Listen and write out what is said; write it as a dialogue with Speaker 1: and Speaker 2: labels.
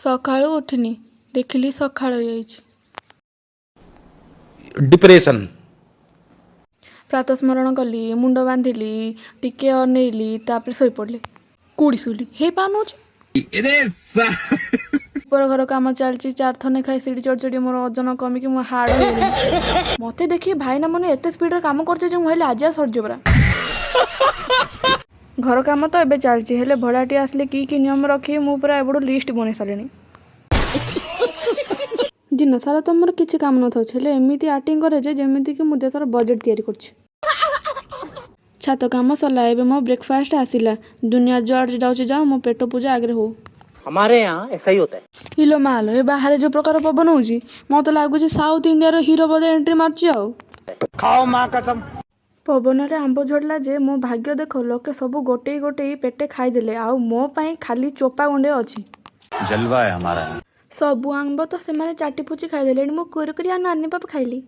Speaker 1: ସକାଳୁ ଉଠିନି, ଦେଖିଲି ସକାଳ ହେଇଯାଇଛି।
Speaker 2: डिप्रेशन।
Speaker 1: ପ୍ରାତଃ ସ୍ମରଣ କଲି, ମୁଣ୍ଡ ବାନ୍ଧିଲି, ଟିକେ ଅନେଇଲି, ତାପରେ ଶୋଇପଡ଼ିଲି। କୋଉଠି ଶୋଇଲି ହେଇ ପାନଉଛି। ଉପର ଘର କାମ ଚାଲିଛି। ଚାରିଥର ଲେଖାଏଁ ସିଡ଼ି ଚଢ଼ି ଚଢ଼ି ମୋର ଓଜନ କମିକି ମୋ ହାଡ଼ ହେଇଗଲାଣି। ମୋତେ ଦେଖି ଭାଇନା ମାନେ ଏତେ ସ୍ପିଡ଼ରେ କାମ କରୁছে ଯେ ମୁଁ ଭାବିଲି ଆଜି ଆଉ ସରିଯିବ ପରା। ଘର କାମ ତ ଏବେ ଚାଲିଛି, ହେଲେ ଭଡ଼ାଟିଆ ଆସିଲେ କି କି ନିୟମ ରଖିବି, ମୁଁ ପୁରା ଏବେଠୁ ଲିଷ୍ଟ ବନେଇ ସାରିଲିଣି। ଦିନ ସାରା ତ ମୋର କିଛି କାମ ନଥାଉଛି, ହେଲେ ଏମିତି ଆକ୍ଟିଂ କରେ ଯେ ଯେମିତିକି ମୁଁ ଦେଶର ବଜେଟ୍ ତିଆରି କରୁଛି। ଛାତ କାମ ସରିଲା, ଏବେ ମୋ ବ୍ରେକଫାଷ୍ଟ ଆସିଲା। ଦୁନିଆ ଯୁଆଡ଼େ ଯାଉଛି ଯାଉ, ମୋ ପେଟ ପୂଜା ଆଗରେ ହଉ।
Speaker 3: हमारे यहाँ ऐसा ही होता है।
Speaker 1: ଇଲୋ ମାଲୋ, ଏ ବାହାରେ ଯେଉଁ ପ୍ରକାର ପବନ ହେଉଛି, ମୋତେ ଲାଗୁଛି ସାଉଥ ଇଣ୍ଡିଆର ହିରୋ ବୋଧେ ଏଣ୍ଟ୍ରି ମାରୁଛି। ଆଉ ପବନରେ ଆମ୍ବ ଝଡ଼ିଲା ଯେ ମୋ ଭାଗ୍ୟ ଦେଖ, ଲୋକେ ସବୁ ଗୋଟେଇ ଗୋଟେଇ ପେଟେ ଖାଇଦେଲେ ଆଉ ମୋ ପାଇଁ ଖାଲି ଚୋପା ଗଣ୍ଡେ ଅଛି।
Speaker 4: जलवा है हमारा।
Speaker 1: ସବୁ ଆମ୍ବ ତ ସେମାନେ ଚାଟି ପୁଚି ଖାଇଦେଲେଣି, ମୁଁ କୁରକୁରି ଆଉ ନାନୀ ପାପ ଖାଇଲି।